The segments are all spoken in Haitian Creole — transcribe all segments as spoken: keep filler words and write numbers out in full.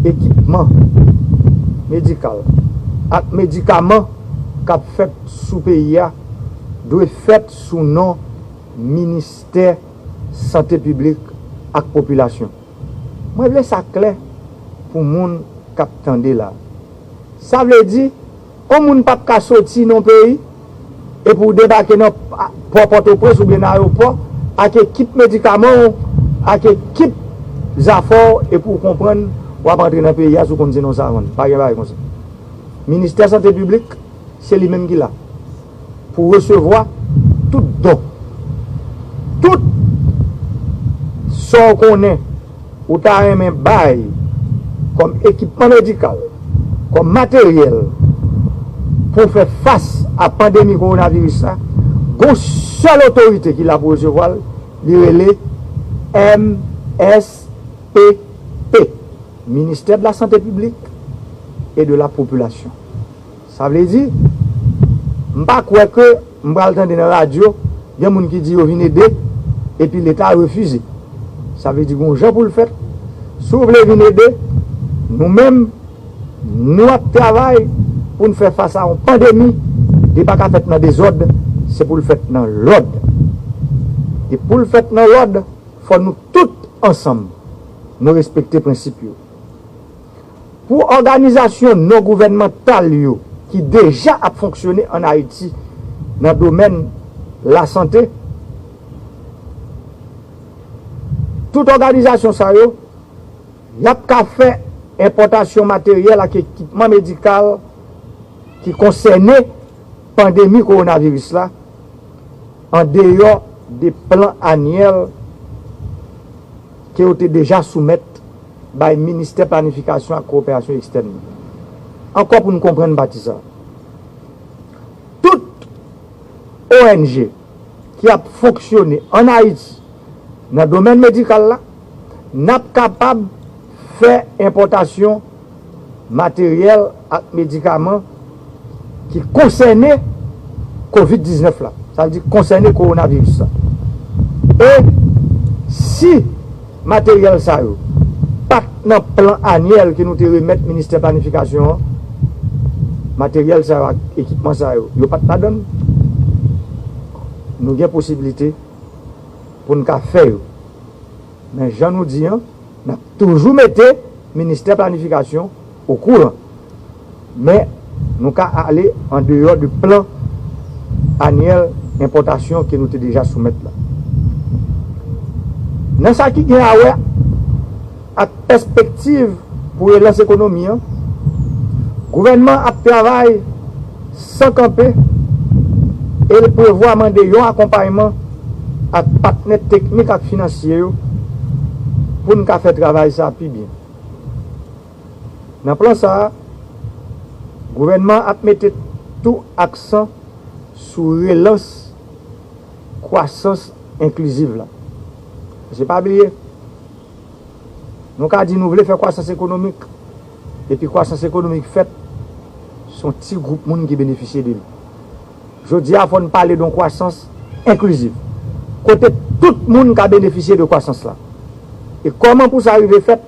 Ekipman medikal ak medikaman k ap fèt sou peyi a dwe fèt sou non Ministè Sante Piblik ak Popilasyon. Mwen vle sa klè pou moun k ap tande la. Sa vle di, yon moun p ap ka soti nan peyi epi w debake nan pò Pòtoprens oubyen nan ayewopò ak ekip medikaman w, ak ekip zafè w, epi w konprann w ap antre nan peyi a si w konn se non savann. Pa gen bagay konsa. Ministè Sante Piblik, se li menm ki la pou resevwa tout don. Tout sa w konnen ou ta renmen bay kòm ekipman medikal, kòm materyèl pou fè fas a pandemi kowonaviris la, gon sèl otorite ki la pou resevwa l, li rele M S P P, Ministère de la Santé Publique et de la Population. Sa vle di, m pa kwè ke m pral tande nan radyo, gen moun ki di yo vin ede, epi Leta refize. Sa vle di, gon jan pou l fèt. Si w vle vin ede, nou menm, nou ap travay pou n fè fas a yon pandemi. Li pa ka fèt nan dezòd, se pou l fèt nan lòd. E pou l fèt nan lòd, fò nou tout ansanm, nou respekte prensip yo. Pou òganizasyon non gouvènmantal yo ki deja ap fonksyone ann Ayiti nan domèn lasante, tout òganizasyon sa yo, y ap ka fè enpòtasyon materyèl ak ekipman medikal ki konsène pandemi kowonaviris la, andeyò de plan anyèl ke yo te deja soumèt bay Ministè Planifikasyon ak Kowoperasyon Ekstèn nan. Ankò pou n konprann pati sa a. Tout O N G ki ap fonksyone ann Ayiti nan domèn medikal la, n ap kapab fè enpòtasyon materyèl ak medikaman ki konsène kovid diznèf la. Sa vle di konsène kowonaviris la. E si materyèl sa yo pa t nan plan anyèl ke nou te remèt Ministè Planifikasyon an, materyèl sa yo ak ekipman sa yo, yo pa t ladan l, nou gen posiblite pou n ka fè yo. Men jan nou di an, n ap toujou mete Ministè Planifikasyon okouran. Men, nou ka ale andeyò de plan anyèl enpòtasyon ke nou te deja soumèt la. Nan sa ki gen a wè ak pèspektiv pou relans ekonomi an, gouvènman an ap travay san kanpe e l prevwa mande yon akonpayman ak patnè teknik ak finansye yo pou n ka fè travay sa a pi byen. Nan plan sa a, gouvènman an ap mete tou aksan sou relans kwasans enkliziv la. Paske pa bliye, nou ka di nou vle fè kwasans ekonomik, epi kwasans ekonomik fèt, se yon ti gwoup moun ki benefisye de li. Jodi a, fò n pale de yon kwasans enklizif, kote tout moun ka benefisye de kwasans la. E kòman pou sa rive fèt?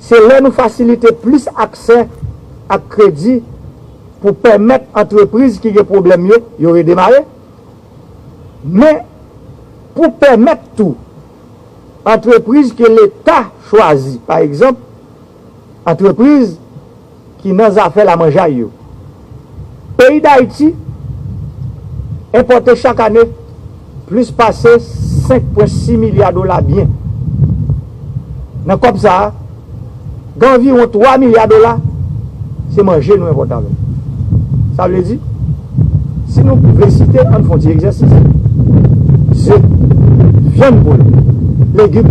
Se lè nou fasilite plis aksè ak kredi pou pèmèt antrepriz ki gen pwoblèm yo, yo redemare, men pou pèmèt tou antrepriz ke Leta chwazi, pa egzanp, antrepriz ki nan zafè lamanjay yo. Peyi Dayiti enpòte chak ane plis pase senk pwen sis milya dola byen. Nan kòb sa a, gen anviwon twa milya dola, se manje nou enpòte avè n. Sa vle di, si nou vle site, ann fè yon ti egzèsis. Ze, vyann poul, legim,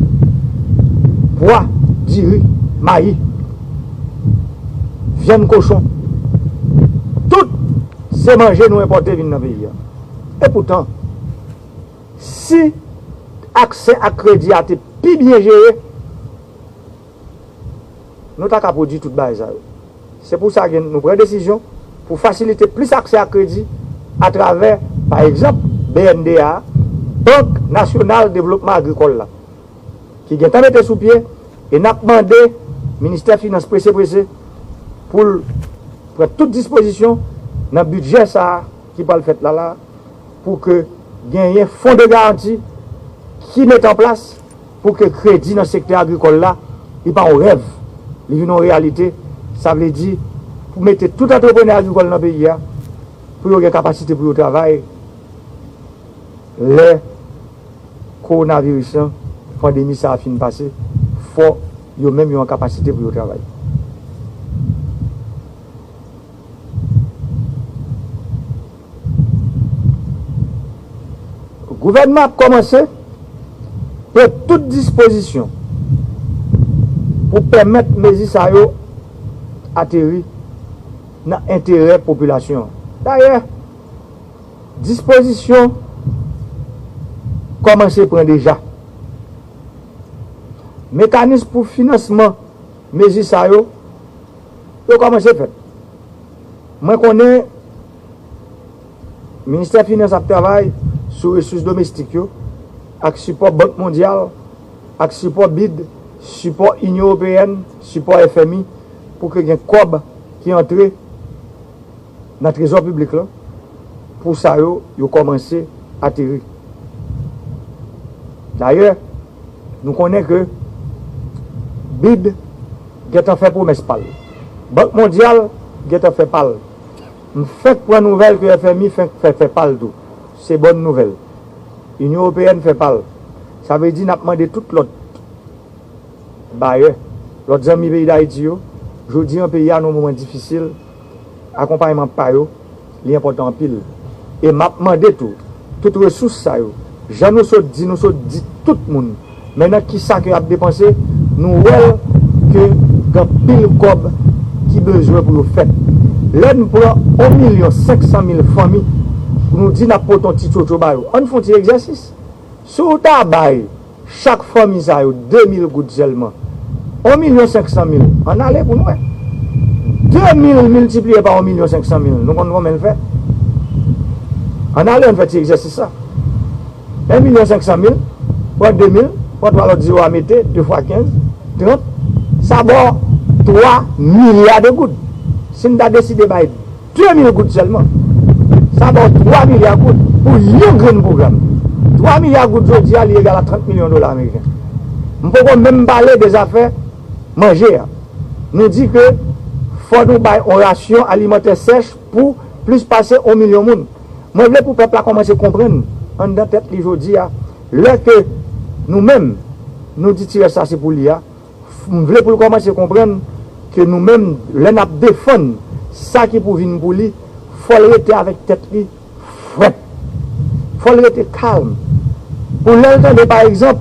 pwa, diri, mayi, vyann kochon. Tout se manje nou enpòte vin nan peyi a. Epoutan, si aksè ak kredi a te pi byen jere, nou ta ka pwodui tout bagay sa yo. Se pou sa gen, nou pran desizyon pou fasilite plis aksè a kredi atravè, pa egzanp, B N D A, Bank Nasyonal Devlopman Agrikòl la, ki gentan mete sou pye, e n ap mande Ministè Finans prese prese pou l pran tout dispozisyon nan bidjè sa a ki pral fèt la la, pou ke genyen fon de garanti ki met an plas pou ke kredi nan sektè agrikòl la, li pa yon rèv, li vin yon reyalite. Sa vle di, pou mete tout antreprenè agrikòl nan peyi a, pou yo gen kapasite pou yo travay, lè kowonaviris lan, pandemi sa a fin pase, fò yo menm yo an kapasite pou yo travay. Gouvènman ap kòmanse pran tout dispozisyon pou pèmèt mezi sa yo ateri nan enterè popilasyon an. Dayè, dispozisyon kòmanse pran deja. Mekanis pou finansman mezi sa yo, yo kòmanse fèt. Mwen konnen Ministè Finans ap travay sou resous domestik yo ak sipò Bank Mondyal, ak sipò bid, sipò Inyon Ewopeyèn, sipò F M I, pou ke gen kòb ki antre nan trezò piblik la, pou sa yo, yo kòmanse ateri. Dayè, nou konnen ke bid gentan fè pwomès pa l. Bank Mondyal gentan fè pa l. M fenk pran nouvèl ke F M I fenk fè, fè pa l tou. Se bòn nouvèl. Inyon Ewopeyèn fè pa l. Sa vle di n ap mande tout lòt bayè, lòt zanmi peyi Dayiti yo, jodi an peyi a nan yon moman difisil, akonpayman pa yo, li enpòtan anpil. E m ap mande tou, tout resous sa yo, jan nou sot di, nou sot di tout moun, men nan kisa ke y ap depanse, nou wè l ke gen anpil kòb ki bezwen pou yo fèt. Lè n pran yon milyon senk san mil fanmi, pou nou di n ap pote yon ti tchotcho ba yo, ann fè yon ti egzèsis. Si w ta bay chak fanmi sa yo de mil goud sèlman, yon milyon senk san mil, ann ale pou n wè. De mil miltipliye pa yon milyon senk san mil, nou konn konbyen l fè? Ann ale, ann fè ti egzèsis sa. Yon milyon senk san mil, pran de mil, pran twa lòt zewo a mete, de fwa kenz, trant, sa ba w twa milya de goud. Si n ta deside bay de mil goud sèlman, sa ba w twa milya goud pou yon grenn pwogram. Twa milya goud jodi a, li egal a trant milyon dola ameriken. M poko menm pale de zafè manje a. Nou di ke fò nou bay yon rasyon alimantè sèch pou plis pase yon milyon moun. Mwen vle pou pèp la kòmanse konprann anndan tèt li jodi a, lè ke nou menm, nou di tirès sa se pou li a, m vle pou l kòmanse konprann ke nou menm, lè n ap defann sa ki pou vin pou li, fò l rete avèk tèt li frèt. Fò l rete kalm. Pou lè l tande, pa egzanp,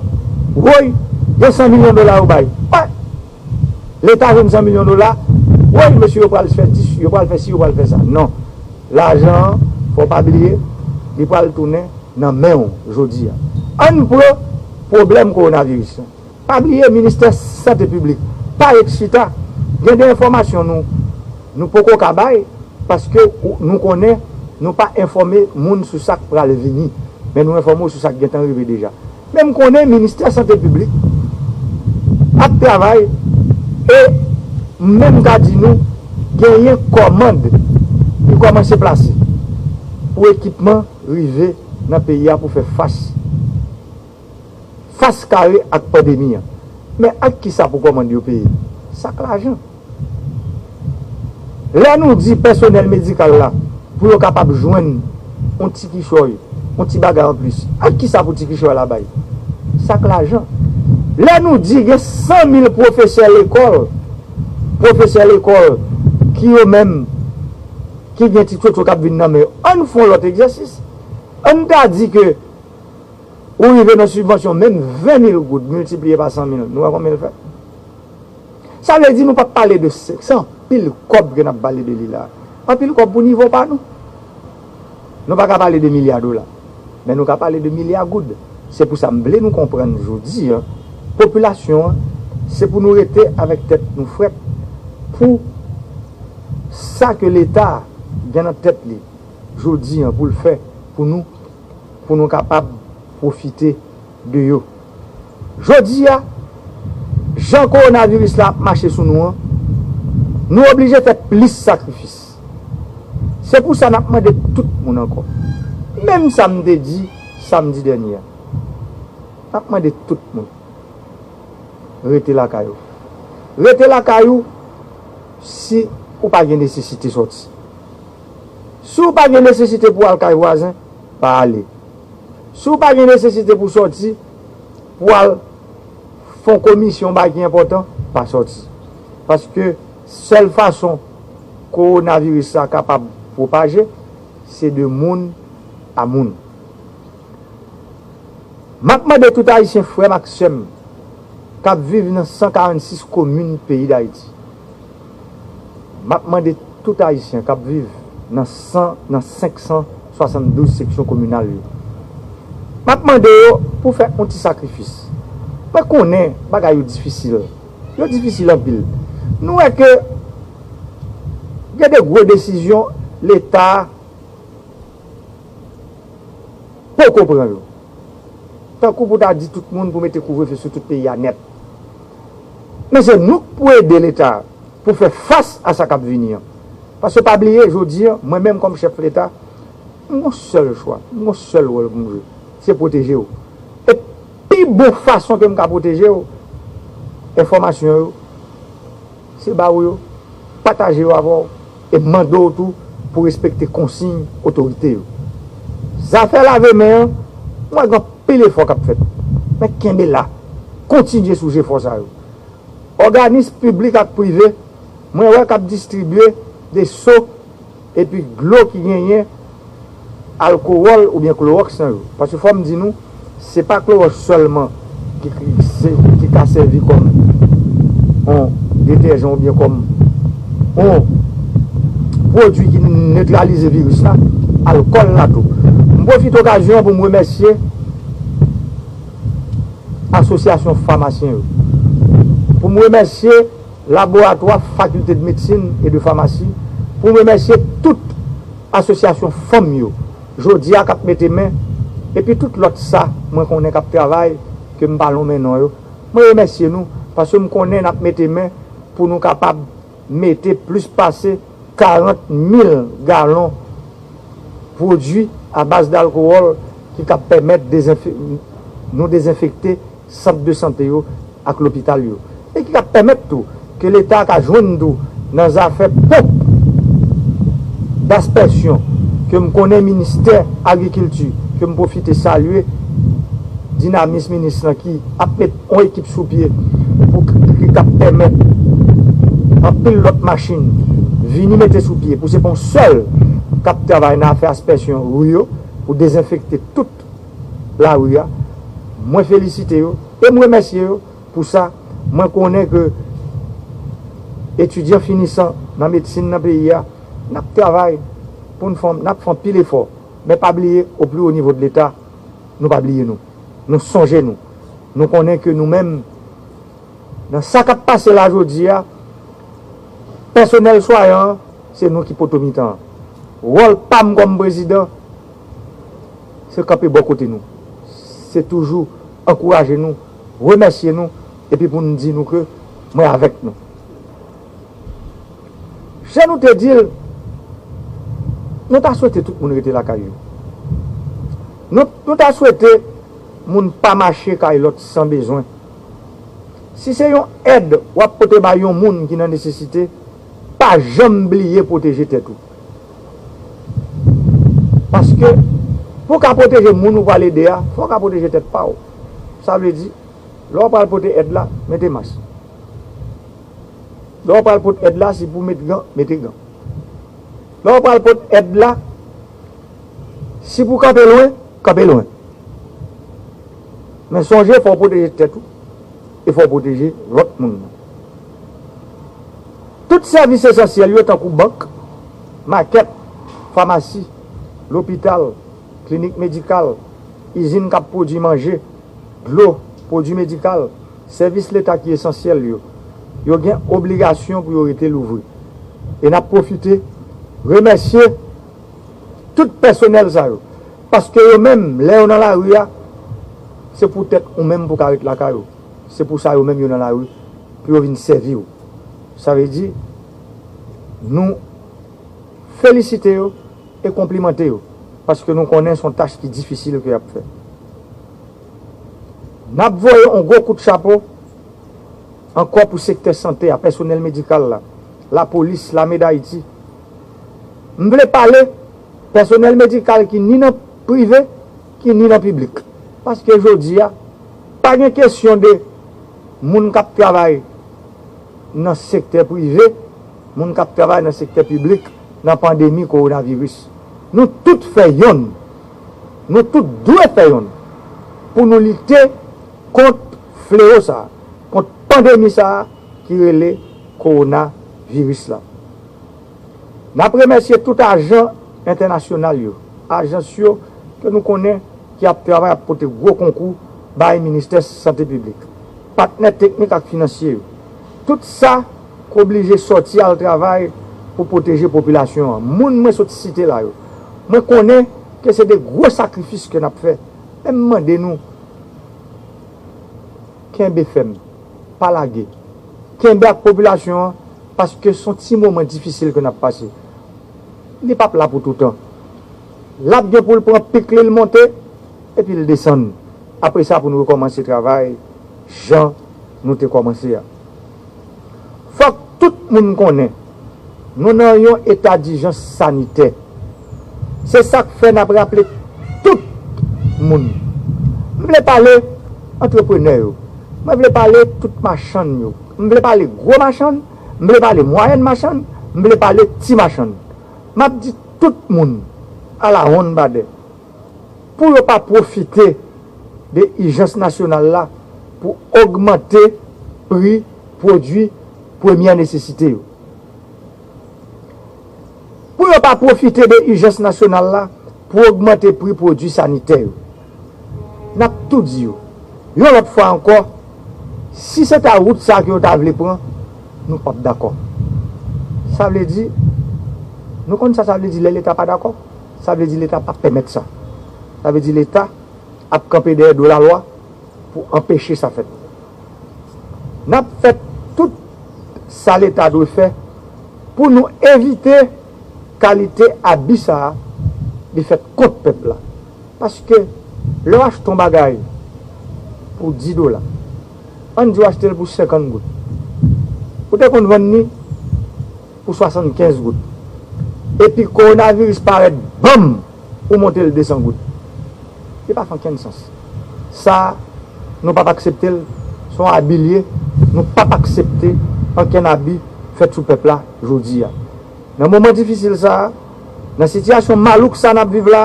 woy, gen san milyon dola yo bay. Wè! Leta jwenn san milyon dola, woy, mesye, yo pral fè dis, yo pral fè si, yo pral fè sa. Non. Lajan an, fò w pa bliye, li pral tounen nan men w jodi a. Ann pran pwoblèm kowonaviris lan. Pa bliye, ministè sante piblik pa ret chita. Gen de enfòmasyon nou, nou poko ka bay, paske ou, nou konnen nou pa enfòme moun sou sa k pral vini, men nou enfòme w sou sa k gentan rive deja. Men m konnen ministè sante piblik ap travay e m menm ka di nou, genyen kòmand ki kòmanse plase pou ekipman rive nan peyi a pou fè fas fas kare ak pandemi an. Men ak kisa pou kòmand yo peye? Sa k lajan. Lè nou di pèsonèl medikal la pou yo kapab jwenn yon ti kichòy, yon ti bagay anplis, ak kisa pou ti kichòy la bay? Sa k lajan. Lè nou di gen san mil pwofesè lekòl, pwofesè lekòl ki yo menm ki gen ti tchotcho k ap vin nan men yo, ann fè yon lòt egzèsis. Ann ta di ke ou rive nan sibvansyon menm ven mil goud miltipliye pa san mil, nou wè konbyen l fè? Sa vle di nou p ap pale de se, se anpil kòb ke n ap pale de li la. Anpil kòb pou nivo pa nou. Nou pa ka pale de milya dola, men nou ka pale de milya goud. Se pou sa m vle nou konprann jodi a, popilasyon an, se pou nou rete avèk tèt nou frèt pou sa ke Leta gen nan tèt li jodi a pou l fè pou nou, pou nou kapab pwofite de yo. Jodi a, Jan kowonaviris la ap mache sou nou an, nou oblije fè plis sakrifis. Se pou sa n ap mande tout moun ankò. Menm sa m te di samdi dènye a. N ap mande tout moun rete lakay ou. Rete lakay ou si ou pa gen nesesite sòti. Si w pa gen nesesite pou w al kay vwazen, pa ale. Si w pa gen nesesite pou w sòti, pou w al fè yon komisyon, yon bagay ki enpòtan, pa sòti. Paske sèl fason kowonaviris la kapab pwopaje, se de moun a moun. M ap mande tout Ayisyen, frè m ak sè m, k ap viv nan san karannsis komin peyi Dayiti. M ap mande tout Ayisyen k ap viv nan san, nan senk san swasanndouz seksyon kominal yo. M ap mande yo pou fè yon ti sakrifis. Mwen konnen bagay yo difisil. Yo difisil anpil. Nou wè ke gen de gwo desizyon Leta poko pran yo. Tankou pou ta di tout moun pou mete kouvrefe sou tout peyi a nèt. Men se nou k pou ede Leta pou fè fas a sa k ap vini an. Paske pa bliye, jodi an, mwen menm kòm chèf Leta, m gon sèl chwa, m gon sèl wòl pou m jwe. Se pwoteje w. E pi bon fason ke m ka pwoteje w, enfòmasyon yo, se ba ou yo, pataje yo avè w, e mande w tou pou respekte konsiy otorite yo. Zafè lave men an, m wè gen anpil efò k ap fèt. Men kenbe la, kontinye sou jefò sa yo. Òganis piblik ak prive, mwen wè k ap distribye de so epi dlo ki genyen alkowòl oubyen klowòks nan yo. Paske fò m di nou, se pa klowòks sèlman ki, ki, se, ki ka sèvi kòm yon detèjan oubyen kòm yon pwodui ki netralize viris la, alkòl la tou. M pwofite okazyon an pou m remèsye asosyasyon famasyen yo, pou m remèsye laboratwa Fakilte de Medsin e de Famasi, pou m remèsye tout asosyasyon fanm yo, jodi a k ap mete men, epi tout lòt sa mwen konnen k ap travay, ke m pa lonmen non yo. Mwen remèsye nou, paske m konnen n ap mete men pou nou kapab mete plis pase karant mil galon pwodui a baz dalkowòl ki ka pèmèt dezenfe-, nou dezenfekte sant de sante yo ak lopital yo. E ki ka pèmèt tou ke Leta ka jwenn tou nan zafè ponp daspèsyon ke m konnen ministè agrikilti, ke m pwofite salye dinamis minis lan ki ap met yon ekip sou pye pou k-, ki k ap pèmèt anpil lòt machin vini mete sou pye pou se pa yon sèl k ap travay nan afè aspèsyon ri yo pou dezenfekte tout lari a. Mwen felisite yo e m remèsye yo pou sa. Mwen konnen ke etidyan finisan nan medsin nan peyi a, n ap travay pou n fè, n ap fè anpil efò. Men pa bliye, au plus haut niveau de Leta, nou pa bliye nou. Nou sonje nou. Nou konnen ke nou menm, nan sa k ap pase la jodi a, pèsonèl swayan an, se nou ki poto mitan an. Wòl pa m kòm prezidan, se kanpe bò kote nou. Se toujou ankouraje nou, remèsye nou, epi pou n di nou ke mwen avèk nou. Jan nou te di l, nou ta swete tout moun rete lakay yo. Nou, nou ta swete moun pa mache kay lòt san bezwen. Si se yon èd w ap pote bay yon moun ki nan nesesite, pa janm bliye pwoteje tèt ou. Paske, pou w ka pwoteje moun ou pral ede a, fò w ka pwoteje tèt pa w. Sa vle di, lè w pral pote èd la, mete mas. Lè w pral pote èd la, si pou met gan, mete gan. Lè w pral pote èd la, si pou kanpe lwen, kanpe lwen. Men sonje, fò w pwoteje tèt ou e fò w pwoteje lòt moun nan. Tout sèvis esansyèl yo, tankou bank, makèt, famasi, lopital, klinik medikal, izin k ap pwodui manje, dlo, pwodui medikal, sèvis Leta ki esansyèl yo, yo gen obligasyon pou yo rete louvri. E n ap pwofite remèsye tout pèsonèl sa yo. Paske yo menm, lè yo nan lari a, se poutèt ou menm pou ka ret lakay ou. Se pou sa yo menm yo nan lari. pou yo vin sèvi w. Sa vle di, nou felisite yo e konplimante yo, paske nou konnen se yon tach ki difisil ke y ap fè. N ap voye yon gwo kout chapo ankò pou sektè sante a, pèsonèl medikal la, lapolis, lame Dayiti. M vle pale pèsonèl medikal ki ni nan prive, ki ni nan piblik. Paske jodi a, pa gen kesyon de moun k ap travay nan sektè prive, moun k ap travay nan sektè piblik nan pandemi kowonaviris. Nou tout fè yonn. Nou tout dwe fè yonn pou nou lite kont flewo sa a, kont pandemi sa a ki rele kowonaviris la. N ap remèsye tout ajan entènasyonal yo, ajans yo ke nou konnen ki ap travay, ap pote gwo konkou bay Ministè Sante Piblik, patnè teknik ak finansye yo. Tout sa k oblije sòti al travay pou pwoteje popilasyon an. Moun mwen sot site la yo, mwen konnen ke se de gwo sakrifis ke n ap fè. Men m mande nou, kenbe fèm, pa lage. Kenbe ak popilasyon an, paske se yon ti moman difisil ke n ap pase. Li p ap la pou toutan. L ap gen pou l pran pik li, l monte, epi l desann. Apre sa, pou nou rekòmanse travay jan nou te kòmanse a. Fòk tout moun konnen, nou nan yon eta dijans sanitè. Se sa k fè n ap raple tout moun. M vle pale antreprenè yo. Mwen vle pale tout machann yo. M vle pale gwo machann, m vle pale mwayèn machann, m vle pale ti machann. M ap di tout moun, alawonnbadè, pou yo pa pwofite de ijans nasyonal la pou ogmante pri pwodui premyè nesesite yo. Pou yo pa pwofite de ijans nasyonal la pou ogmante pri pwodui sanitè yo. N ap tou di yo, yon lòt fwa ankò, si se ta wout sa ke yo ta vle pran, nou p ap dakò. Sa vle di, nou konn sa sa vle di lè Leta pa dakò? Sa vle di Leta p ap pèmèt sa. Sa vle di Leta ap kanpe dèyè do lalwa pou anpeche sa fèt. N ap fè tout sa Leta dwe fè pou nou evite kalite abi sa a li fèt kont pèp la. Paske lè w achte yon bagay pou dis dola, ann di w achte l pou senkant goud, ou te konn vann li pou swasannkenz goud. Epi kowonaviris parèt, banm, ou monte l desan goud. Li pa fè okenn sans. Sa, nou p ap aksepte l, se yon abi l ye, nou p ap aksepte okenn abi fèt sou pèp la jodi a. Nan moman difisil sa a, nan sitiyasyon malouk sa n ap viv la,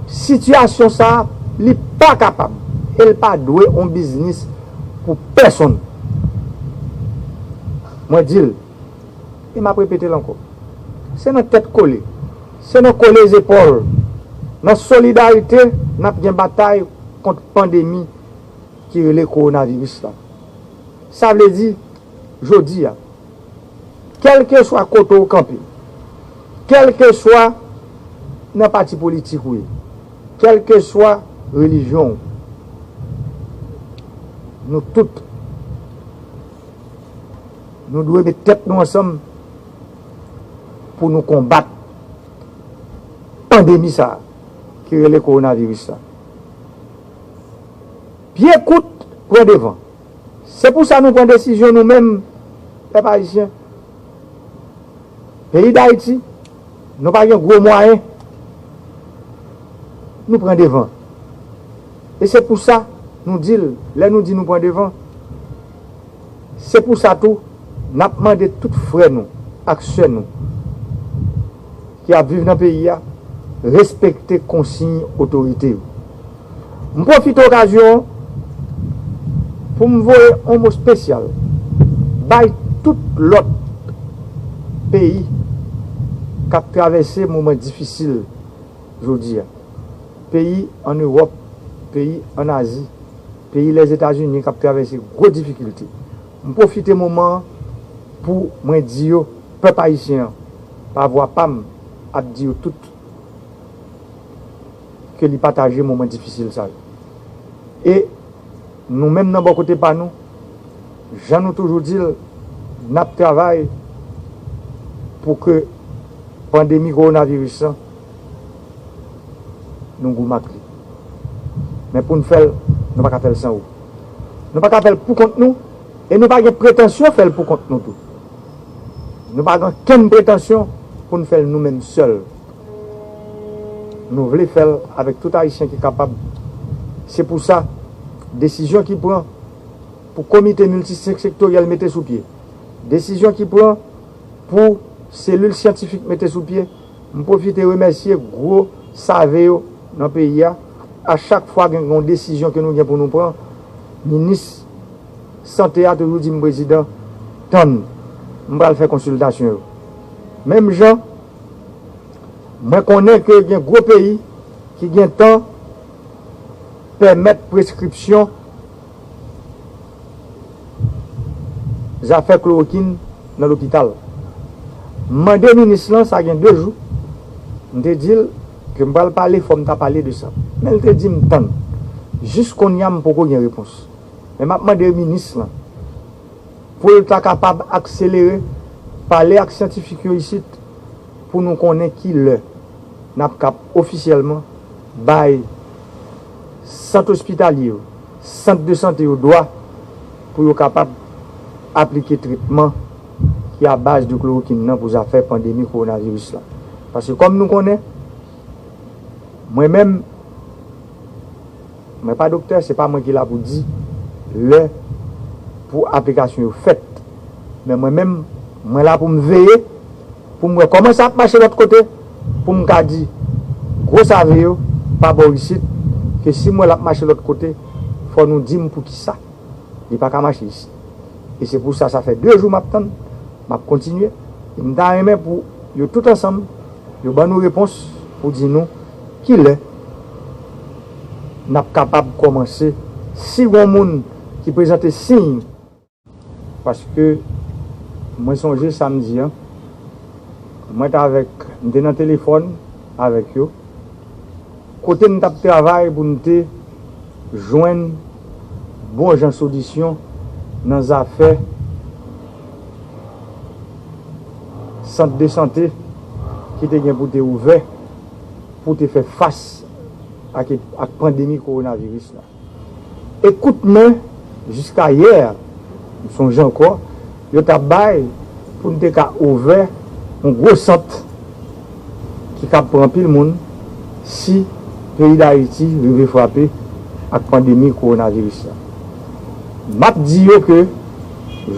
sitiyasyon sa a, li pa kapab e l pa dwe yon biznis pou pèsonn. Mwen di l, e m ap repete l ankò. Se nan tèt kole, se nan kole zepòl, nan solidarite n ap gen batay kont pandemi ki rele kowonaviris la. Sa vle di, jodi a, kèlkeswa kote w kanpe, kèlkeswa nan pati politik ou ye, kèlkeswa relijyon w, nou tout, nou dwe met tèt nou ansanm pou nou konbat pandemi sa a ki rele kowonaviris la. Pye kout pran devan. Se pou sa nou pran desizyon nou menm, pèp ayisyen. Peyi Dayiti, nou pa gen gwo mwayen, nou pran devan. E se pou sa nou di l, lè nou di nou pran devan, se pou sa tou, n ap mande tout frè nou ak sè nou ki ap viv nan peyi a, respekte konsiy otorite yo. M pwofite okazyon an pou m voye yon mo espesyal bay tout lòt peyi k ap travèse moman difisil jodi a. Peyi ann Ewòp, peyi ann Azi, peyi Lèzetazini k ap travèse gwo difikilte. M pwofite moman an pou mwen di yo, pèp ayisyen an, pa vwa pa m, ap di yo tout ke li pataje moman difisil sa yo. E nou menm nan bò kote pa nou, Jan nou toujou di l, n ap travay pou ke pandemi kowonaviris lan, nou goumen ak li. Men pou n fè l, nou pa ka fè l san ou. Nou pa ka fè l pou kont nou, e nou pa gen pretansyon fè l pou kont nou tou. Nou pa gen okenn pretansyon pou n fè l nou menm sèl. Nou vle fè l avèk tout Ayisyen ki kapab. Se pou sa, desizyon ki pran pou komite miltisektoryèl mete sou pye, desizyon ki pran pou selil syantifik mete sou pye, m pwofite remèsye gwo save yo nan peyi a. A chak fwa gen yon desizyon ke nou gen pou nou pran, minis sante a toujou di m, "Prezidan, tann, m pral fè konsiltasyon yo." Menm jan, mwen konnen ke gen gwo peyi ki gentan pèmèt preskripsyon zafè klorokin nan lopital. M mande minis lan, sa gen de jou, m te di l ke m pral pale, fò m ta pale de sa. Men l te di m tann. Jis kounye a, m poko gen repons. Men m ap mande minis lan pou l ta kapab akselere pale ak syantifik yo isit pou nou konnen ki lè n ap kab ofisyèlman bay sant ospitalye yo, sant de sante yo dwa pou yo kapab aplike tretman ki a baz de klorokin nan pou zafè pandemi kowonaviris la. Paske kòm nou konnen, mwen menm, mwen pa doktè, se pa mwen ki la pou di lè pou aplikasyon yo fèt. Men mwen menm, mwen la pou m veye, pou m wè kòman sa ap mache lòt kote, pou m ka di gwo save yo pa bò isit, ke si m wè l ap mache lòt kote, fò nou di m poukisa li pa ka mache isit. E se pou sa, sa fè de jou m ap tann, m ap kontinye. E m ta renmen pou yo tout ansanm, yo ban nou repons pou di nou ki lè n ap kapab kòmanse. Si gen moun ki prezante siy, paske mwen sonje samdi an, mwen t avèk, m te nan telefòn avèk yo, kote n t ap travay pou n te jwenn bon jan solisyon nan zafè sant de sante ki te gen pou te ouvè pou te fè fas ak, ak pandemi kowonaviris la. E kout men, jiska yè, m sonje ankò, yo t ap bay pou n te ka ouvè yon gwo sant ki kab pran anpil moun si peyi Dayiti rive frape ak pandemi kowonaviris la. M ap di yo ke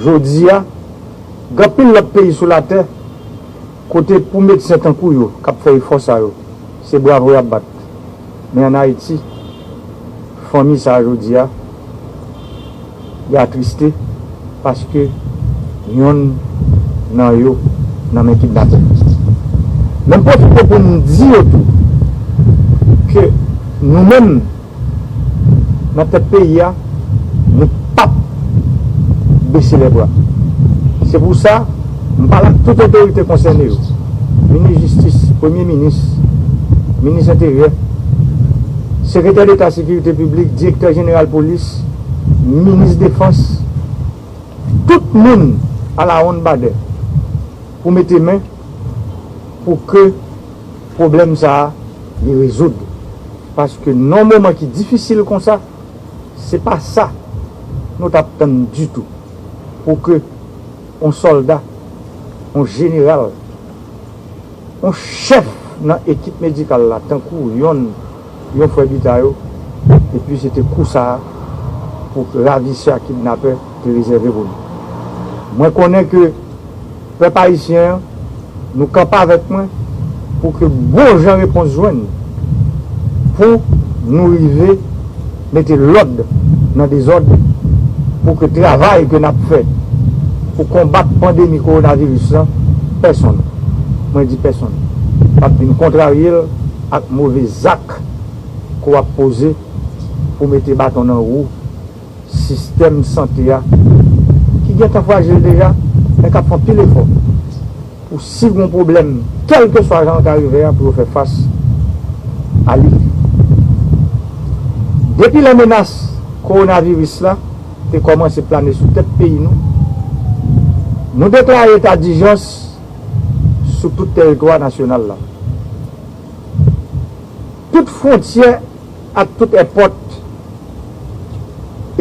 jodi a, gen anpil lòt peyi sou latè kote pou medsen tankou yo k ap fè efò sa yo, se bravo y ap bat. Men ann Ayiti, fanmi sa a jodi a, y atriste paske yonn nan yo nan men kidnapè. Men m pwofite pou m di yo tou ke nou menm, nan tèt peyi a, nou p ap bese lèbra. Se pou sa, m pale ak tout otorite konsène yo, minis jistis, premye minis, minis enteryè, sekretè deta sekirite piblik, direktè jeneral polis, minis defans, tout moun alawonnbadè pou mete men pou ke pwoblèm sa a li rezoud. Paske nan yon moman ki difisil konsa, se pa sa nou t ap tann ditou, pou ke yon sòlda, yon jeneral, yon chèf nan ekip medikal la, tankou yonn, yon frè Bita yo, epi se te kou sa a pou ravisè ak kidnapè te rezève pou nou. Mwen konnen ke pèp ayisyen an, nou kanpe avèk mwen pou ke bon jan repons jwenn, pou nou rive mete lòd nan dezòd, pou ke travay ke n ap fè pou konbat pandemi kowonaviris lan, pèsonn, mwen di pèsonn, p ap vin kontrarye l ak move zak ke w ap poze pou mete baton nan wou sistèm sante a, ki gentan frajil deja, men k ap fè anpil efò pou si gon pwoblèm, kèlkeswa jan l ka rive a, pou yo fè fas a li. Depi lè menas kowonaviris la, te kòmanse plane sou tèt peyi nou, nou deklare eta dijans sou tout tèritwa nasyonal la. Tout fwontyè ak tout èpòt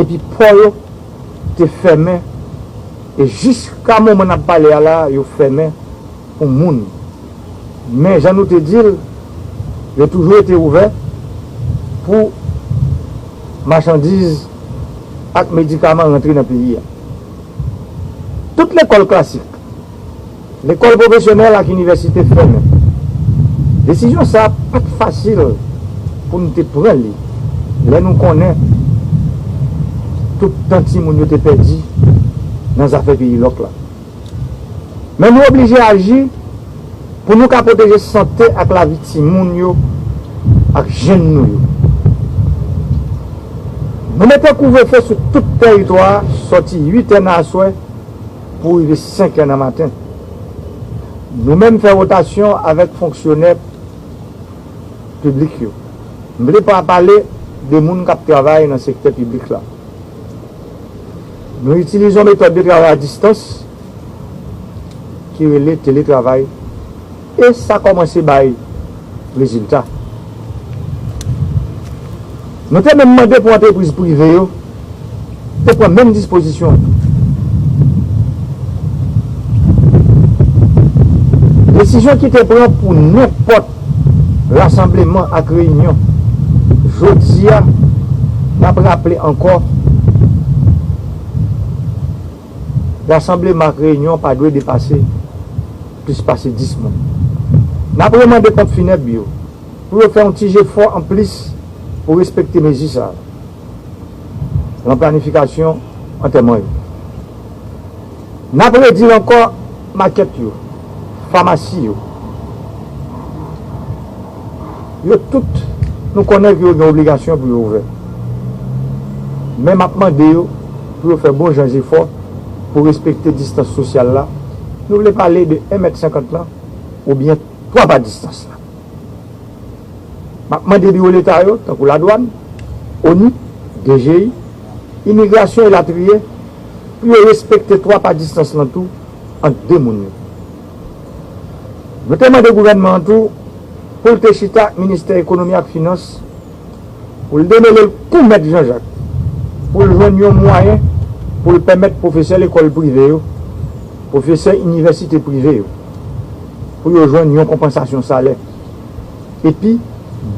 epi pò yo te fèmen, e jiska moman n ap pale a la, yo fèmen pou moun. Men jan nou te di l, yo toujou rete ouvè pou machandiz ak medikaman rantre nan peyi a. Tout lekòl klasik, lekòl pwofesyonèl ak inivèsite fèmen. Desizyon sa a pa t fasil pou n te pran li, lè nou konnen tout tan timoun yo te pèdi nan zafè peyi lòk la. Men nou oblije aji pou nou ka pwoteje sante ak lavi timoun yo ak jèn nou yo. Nou mete kouvrefe sou tout tèritwa a, sòti uit è nan aswè pou rive senk è nan maten. Nou menm fè wotasyon avèk fonksyonè piblik yo. M vle pa pale de moun k ap travay nan sektè piblik la. Nou itilize yon metòd de travay a distans ki rele teletravay, e sa kòmanse bay rezilta. Nou te menm mande pou antrepriz prive yo te pran menm dispozisyon. Desizyon ki te pran pou nenpòt rasanbleman ak reyinyon, jodi a, n ap raple ankò, rasanbleman ak reyinyon pa dwe depase plis pase dis moun. N ap remande ponp finèb yo pou yo fè yon ti jefò anplis pou respekte mezi sa a nan planifikasyon antèman yo. N ap redi l ankò, makèt yo, famasi yo, yo tout, nou konnen ke yo gen obligasyon pou yo ouvè. Men m ap mande yo pou yo fè bon jan jefò pou respekte distans sosyal la. Nou vle pale de en mèt senkant lan oubyen twa pa distans la. M ap mande biwo Leta yo, tankou Ladwàn, ONI, D G I, Imigrasyon elatriye, pou yo respekte twa pa distans lan tou ant de moun yo. Nou te mande gouvènman an tou pou l te chita ak Ministè Ekonomi ak Finans, pou l demele l kou Mèt Janjak, pou l jwenn yon mwayen pou l pèmèt pwofesè lekòl prive yo, pwofesè inivèsite prive yo, pou yo jwenn yon konpansasyon salè. Epi,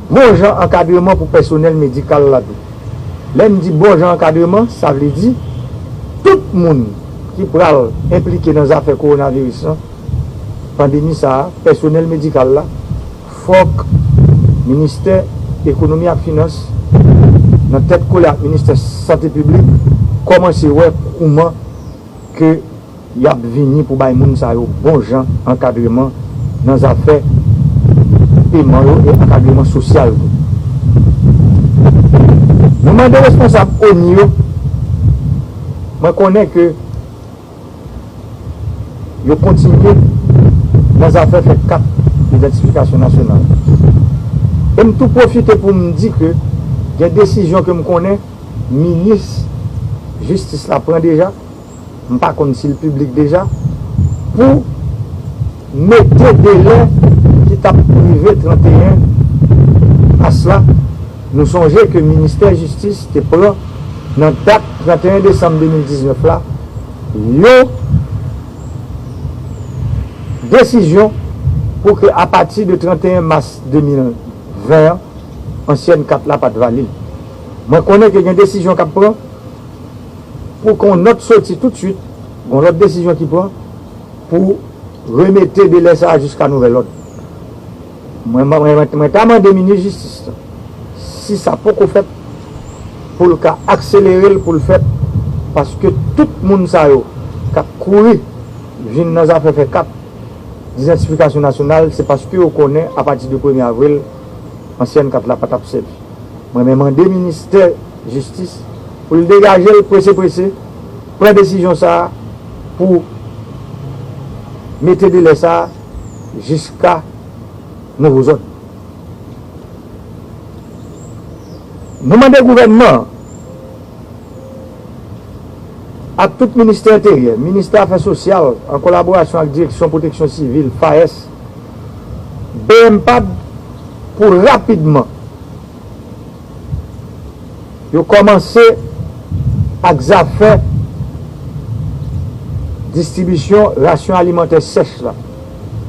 bon jan ankadreman pou pèsonèl medikal la tou. Lè m di bon jan ankadreman, sa vle di tout moun ki pral enplike nan zafè kowonaviris lan, pandemi sa a, pèsonèl medikal la, fòk Ministè Ekonomi ak Finans, nan tèt kole ak Ministè Sante Piblik, kòmanse wè kouman ke y ap vini pou bay moun sa yo bon jan ankadreman nan zafè peman yo e ankadreman sosyal tou. Nou mande responsab ONI yo, mwen konnen ke yo kontinye nan zafè fè kat idantifikasyon nasyonal. E m tou pwofite pou m di ke gen desizyon ke m konnen minis jistis la pran deja, m pa konn si l piblik deja, pou mete delè ki t ap rive trannteyen mas la. Nou sonje ke Ministè Jistis te pran nan dat trannteyen desanm de mil diznèf la yon desizyon pou ke apati de trannteyen mas de mil ven an, ansyèn kat la pa t valid. Mwen konnen ke gen desizyon k ap pran pou ke yon nòt soti toutswit, gen yon lòt desizyon ki pran pou remete delè sa a jiska nouvèl òd. Mwen, mwen, mwen, mwen ta mande minis jistis la, si sa poko fèt, pou l ka akselere l pou l fèt, paske tout moun sa yo k ap kouri vin nan zafè fè kat, idantifikasyon nasyonal, se paske yo konnen apati de premye avril, ansyèn kat la pa t ap sèvi. Mwen men mande ministè jistis pou l degaje l prese prese, pran desizyon sa a pou mete delè sa a jiska nouvo zòd. Nou mande gouvènman an ak tout Ministè Enteryè, Ministè Afè Sosyal, an kolaborasyon ak Direksyon Pwoteksyon Sivil, FAES, B M pad, pou rapidman yo kòmanse ak zafè distribisyon rasyon alimantè sèch la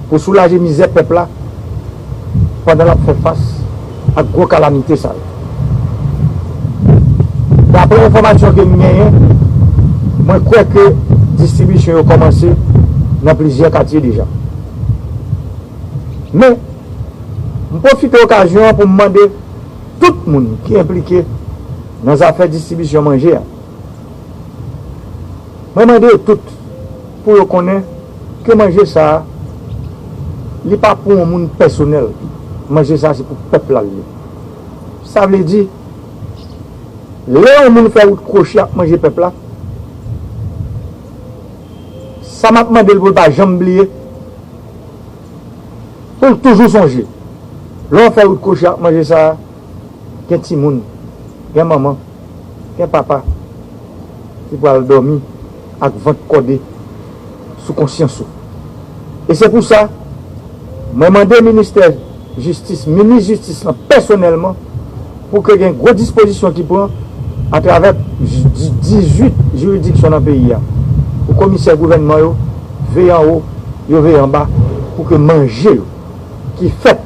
pou soulaje mizè pèp la pandan l ap fè fas ak gwo kalamite sa yo. Daprè enfòmasyon ke m genyen, mwen kwè ke distribisyon yo kòmanse nan plizyè katye deja. Men, m pwofite okazyon an pou m mande tout moun ki enplike nan zafè distribisyon manje a. Mwen mande yo tout pou yo konnen ke manje sa a, li pa pou yon moun pèsonèl. Manje sa a se pou pèp la l ye. Sa vle di, lè yon moun fè wout kwochi ak manje pèp la, sa m ap mande l pou l pa janm bliye, pou l toujou sonje, lè w fè wout kwochi ak manje sa a, gen timoun, gen manman, gen papa ki pral dòmi ak vant kòde sou konsyans ou. E se pou sa, mwen mande ministè jistis, minis jistis lan pèsonèlman, pou ke gen gwo dispozisyon ki pran atravè dizuit jiridiksyon nan peyi a, pou komisè gouvènman yo veye anwo, yo veye anba, pou ke manje yo ki fèt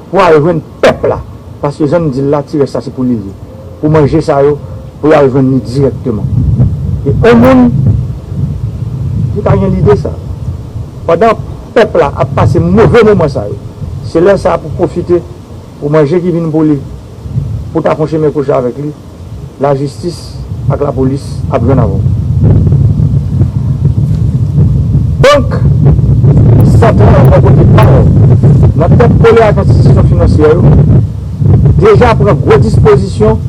pou al jwenn pèp la, paske jan n di l la, ti rès la se pou li l ye, pou manje sa yo, pou y al jwenn li dirèkteman. E yon moun ki pa gen lide sa, pandan pèp la ap pase move moman sa yo, se lè sa a pou pwofite pou manje ki vin pou li, pou ta fè yon chemen kwochi avèk li, lajistis ak lapolis ap jwenn avè w. Bank Santral bò kote pa w, nan tèt kole ak enstitisyon finansyè yo, deja pran gwo dispozisyon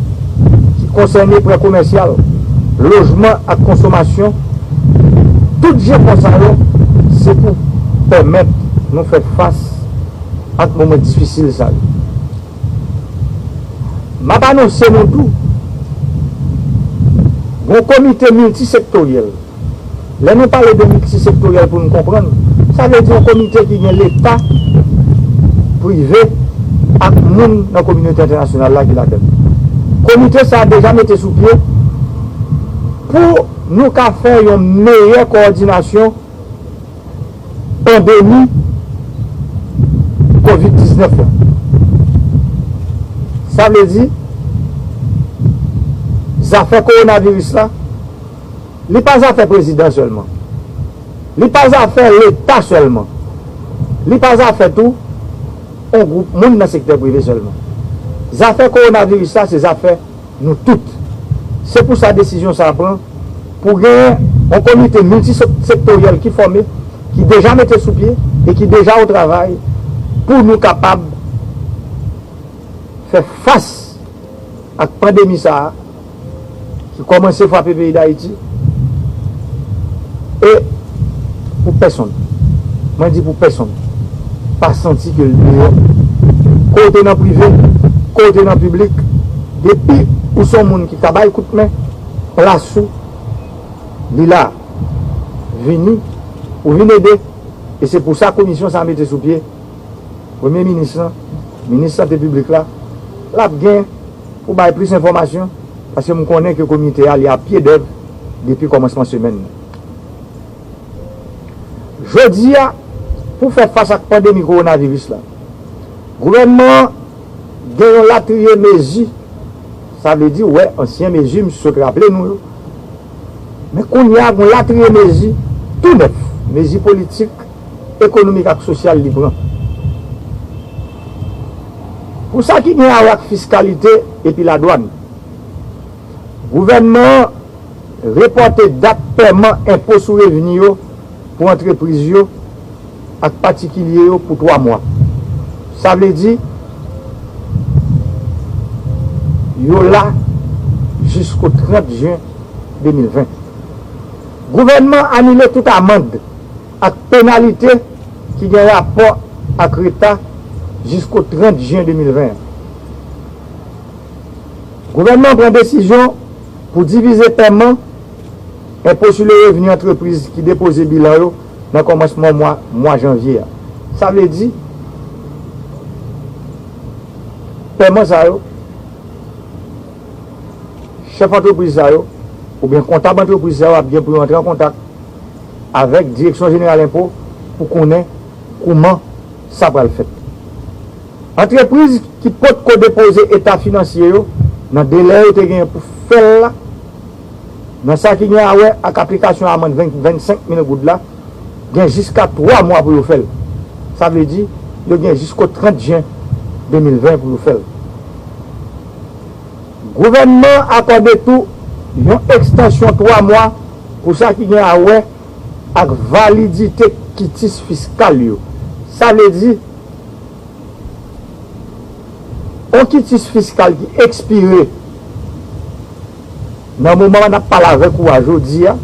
ki konsène prè komèsyal, lojman ak konsomasyon. Tout jefò sa yo, se pou pèmèt nou fè fas ak moman difisil sa yo. M ap anonse nou tou, gen yon komite miltisektoryèl. Lè nou pale de miltisektoryèl pou nou konprann, sa vle di yon komite ki gen Leta, prive ak moun nan kominote entènasyonal la ki ladann. Komite sa a deja mete sou pye pou nou ka fè yon meyè kowòdinasyon pandemi kovid diznèf la. Sa vle di, zafè kowonaviris la, li pa zafè prezidan sèlman. Li pa zafè Leta sèlman. Li pa zafè tou yon gwoup moun nan sektè prive sèlman. Zafè kowonaviris la, se zafè nou tout. Se pou sa desizyon sa a pran pou gen yon komite miltisektoryèl ki fòme, ki deja mete sou pye e ki deja o travay pou nou kapab fè fas ak pandemi sa a ki kòmanse frape peyi Dayiti e pou pèsonn, mwen di pou pèsonn, pa santi ke l deyò. Ke w te nan prive, ke w te nan piblik, depi ou se yon moun ki ka bay kout men, plas ou, li la. Vini, ou vin ede, e se pou sa komisyon sa a mete sou pye. Premye minis lan, minis sante piblik la, l ap gen pou bay plis enfòmasyon, paske m konnen ke komite a li a pye dèv depi kòmansman semèn nan. Jodi a, pou fè fas ak pandemi kowonaviris la, gouvènman an gen yon latriye mezi, sa vle di, w wè ansyen mezi, m sot raple nou yo, men kounye a, gen yon latriye mezi tou nèf, mezi politik, ekonomik ak sosyal li pran. Pou sa ki gen a wè ak fiskalite epi ladwàn, gouvènman an repòte dat pèman enpo sou revni yo pou antrepriz yo ak patikilye yo pou twa mwa. Sa vle di, yo la jisko trant jen de mil ven. Gouvènman an anile tout amann ak penalite ki gen rapò ak reta jisko trant jen de mil ven an. Gouvènman an pran desizyon pou divize pèman Enpo sou le revni antrepriz ki depoze bilan yo nan kòmansman mwa, mwa janvye a. Sa vle di, pèman sa yo, chèf antrepriz sa yo, oubyen kontab antrepriz sa yo ap gen pou yo antre an kontak avèk Direksyon Jeneral Enpo pou konnen kouman sa pral fèt. Antrepriz ki potko depoze eta finansye yo nan delè yo te genyen pou fè l la, nan sa ki gen a wè ak aplikasyon amann ven, vennsenk mil goud la, gen jiska twa mwa pou yo fè l. Sa vle di, yo gen jisko trant jen de mil ven pou yo fè l. Gouvènman an akòde tou yon ekstansyon twa mwa pou sa ki gen a wè ak validite kitis fiskal yo. Sa vle di, yon kitis fiskal ki ekspire nan moman n ap pale avèk ou a jodi a,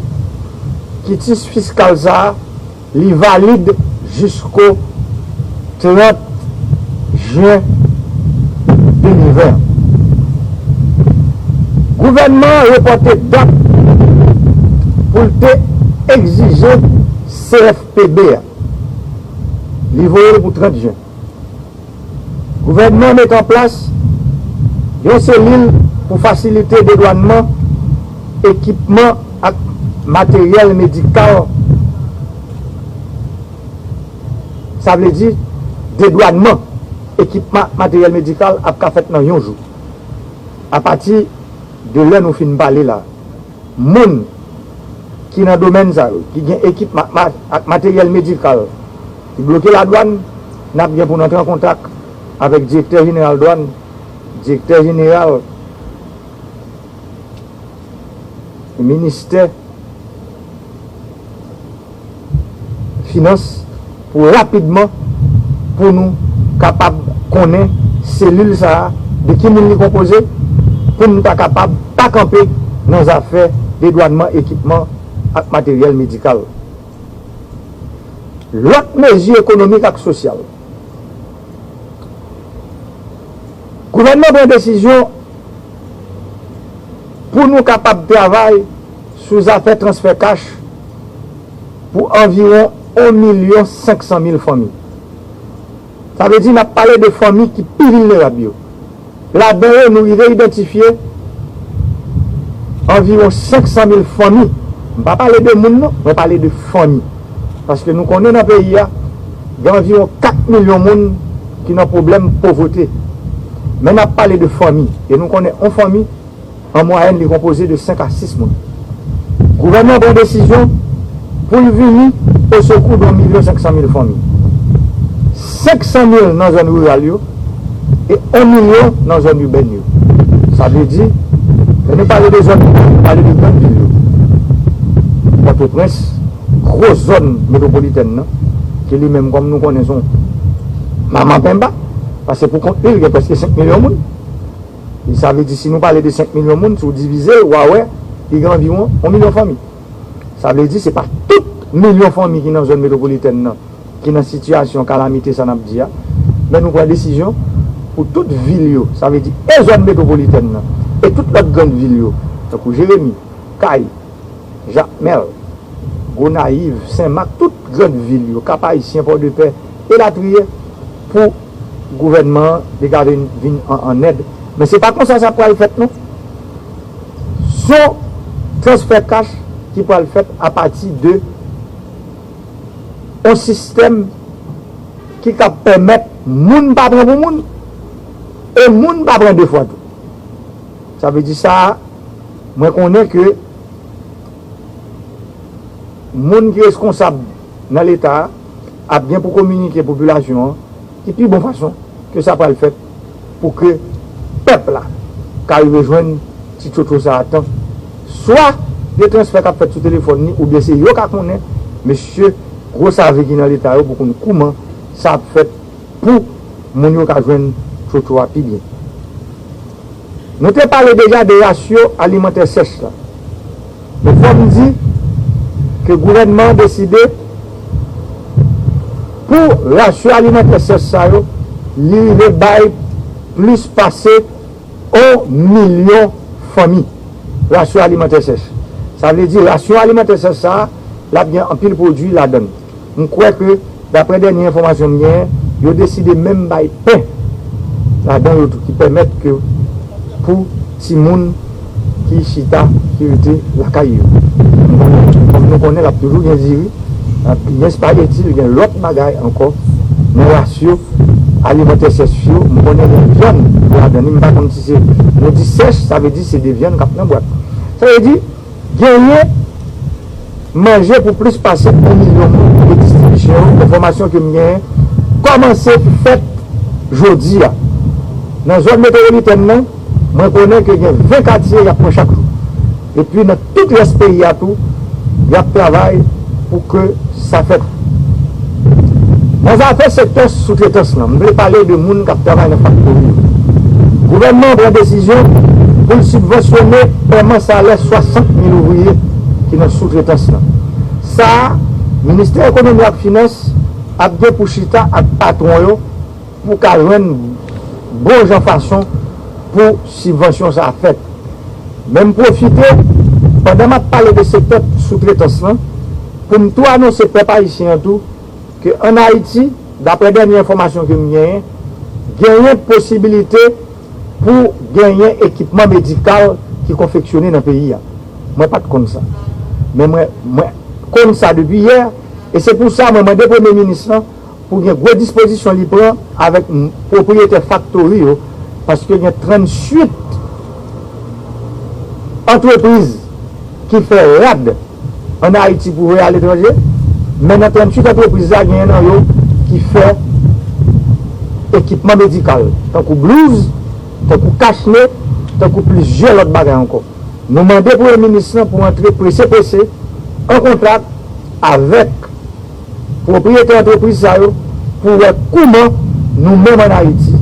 kitis fiskal sa a, li valid jisko trant jen de mil ven an. Gouvènman an repòte dat pou l te egzije C F P B a. Li voye l pou trant jen. Gouvènman an met an plas yon selil pou fasilite dedwannman ekipman ak materyèl medikal. Sa vle di, dedwannman ekipman ak materyèl medikal ap ka fèt nan yon jou, apati de lè nou fin pale la. Moun ki nan domèn sa yo, ki gen ekipman ak ma-, ak materyèl medikal, ki bloke ladwàn, n ap gen pou n antre an kontak avèk direktè jeneral dwàn, direktè jeneral ministè finans pou rapidman, pou nou kapab konnen selil sa a, de ki moun li konpoze, pou nou ta kapab pa kanpe nan zafè dedwannman ekipman ak materyèl medikal. Lòt mezi ekonomik ak sosyal. Gouvènman pran desizyon pou nou kapab travay sou zafè transfè kach pou anviwon yon milyon senk san mil fanmi. Sa vle di n ap pale de fanmi ki pi vilnerab yo. Ladan yo, nou rive idantifye anviwon senk san mil fanmi. M pa pale de moun non, mwen pale de fanmi. Paske nou konnen nan peyi a, gen anviwon kat milyon moun ki nan pwoblèm povrete. Men n ap pale de fanmi. E nou konnen yon fanmi, an mwayèn, li konpoze de senk a sis moun. Gouvènman an pran desizyon pou l vini o sekou de yon milyon senk san mil fanmi. Senk san mil nan zòn riral yo e yon milyon nan zòn ibèn yo. Sa vle di, lè nou pale de zòn riral, nou pale de grann vil yo. Pòtoprens, gwo zòn metwopolitèn nan, ki li menm, kòm nou konnen, se yon manman penba, paske pou kont li, li gen prèske senk milyon moun. E sa vle di, si nou pale de senk milyon moun, si w divize, w a wè, li gen anviwon yon milyon fanmi. Sa vle di, se pa tout milyon fanmi ki nan zòn metwopolitèn nan ki nan sitiyasyon kalamite sa n ap di a, men nou pran desizyon pou tout vil yo, sa vle di, e zòn metwopolitèn nan, e tout lòt grann vil yo, tankou Jeremi, Kay, Jakmèl, Gonayiv, Senmak, tout grann vil yo, Kap Ayisyen, Pòdepè, elatriye, pou gouvènman an li ka vin, vin an, an èd. Men se pa konsa sa pral fèt non. Se yon transfè kach ki pral fèt apati de yon sistèm ki ka pèmèt moun pa pran pou moun, e moun pa pran de fwa tou. Sa vle di sa, mwen konnen ke moun ki reskonsab nan Leta a ap gen pou kominike popilasyon an ki pi bon fason ke sa pral fèt pou ke pèp la ka rive jwenn ti tchotcho sa a tan. Swa de transfè k ap fèt sou telefòn li, oubyen se yo ka konnen mesye gwo save ki nan Leta yo pou konn kouman sa ap fèt pou moun yo ka jwenn tchotcho a pi byen. Nou te pale deja de rasyo alimantè sèch la. Men fò m di ke gouvènman an deside pou rasyo alimantè sèch sa yo, li rive bay plis pase yon milyon fanmi rasyo alimantè sèch. Sa vle di, rasyon alimantè sèch sa a, l ap gen anpil pwodui ladan l. M kwè ke, daprè dènye enfòmasyon m genyen, yo deside menm bay pen ladan yo tou, ki pèmèt ke pou timoun ki chita, ki rete lakay yo. Kòm nou konnen, l ap toujou gen diri, gen espageti, gen lòt bagay ankò nan rasyon alimantè sèch yo. M konnen gen vyann ladan li, m pa konn si se, nou di sèch, sa vle di se de vyann k ap nan bwat. Sa vle di, genyen manje pou plis pase yon milyon moun e distribisyon yo, enfòmasyon ke m genyen, kòmanse fèt jodi a. Nan zòn metwopolitèn nan, mwen konnen ke gen ven katye y ap pran chak jou. Epi nan tout rès peyi a tou, y ap travay pou ke sa fèt. Nan zafè sektè soutretans lan, m vle pale de moun k ap travay nan faktori yo. Gouvènman an pran desizyon pou l sibvansyone pèman salè swasant mil ouvriye ki nan soutretans lan. Sa a, Ministè Ekonomi ak Finans ap gen pou chita ak patwon yo pou ka jwenn bon jan fason pou sibvansyon sa a fèt. Men m pwofite, pandan m ap pale de sektè soutretans lan, pou m tou anonse pèp ayisyen an tou, ke ann Ayiti, daprè dènye enfòmasyon ke m genyen, genyen posibilite pou genyen ekipman medikal ki konfeksyone nan peyi a. Mwen pa t konn sa. Men mwen, mwen konn sa depi yè, e se pou sa mwen mande Premye Minis lan pou gen gwo dispozisyon li pran avèk m-, pwopriyetè faktori yo, paske gen tranntuit antrepriz ki fè rad ann Ayiti pou voye aletranje, men nan tranntuit antrepriz la, genyen nan yo ki fè ekipman medikal, tankou blouz, tankou kachne, tankou plizyè lòt bagay ankò. Nou mande Premye Minis lan pou antre prese prese an kontak avèk pwopriyetè antrepriz sa yo pou wè kouman nou menm ann Ayiti,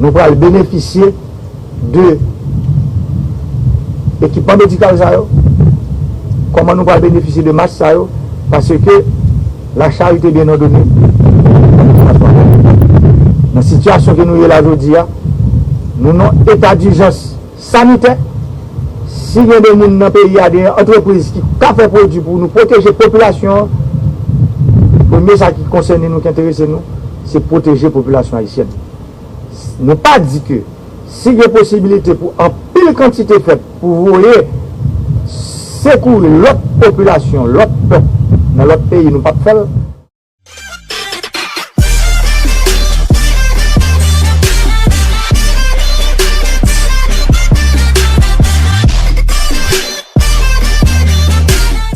nou pral benefisye de ekipman medikal sa yo, kòman nou pral benefisye de mas sa yo, paske la charité bien ordonnée. Nan sitiyasyon ke nou ye la jodi a, nou nan eta dijans sanitè. Si gen de moun nan peyi a, de antrepriz ki ka fè pwodui pou nou pwoteje popilasyon an, premye sa ki konsène nou, ki enterese nou, se pwoteje popilasyon ayisyèn. Nou pa di ke si gen posibilite pou anpil kantite fèt pou voye sekouri lòt popilasyon, lòt pèp nan lòt peyi, nou p ap fè l.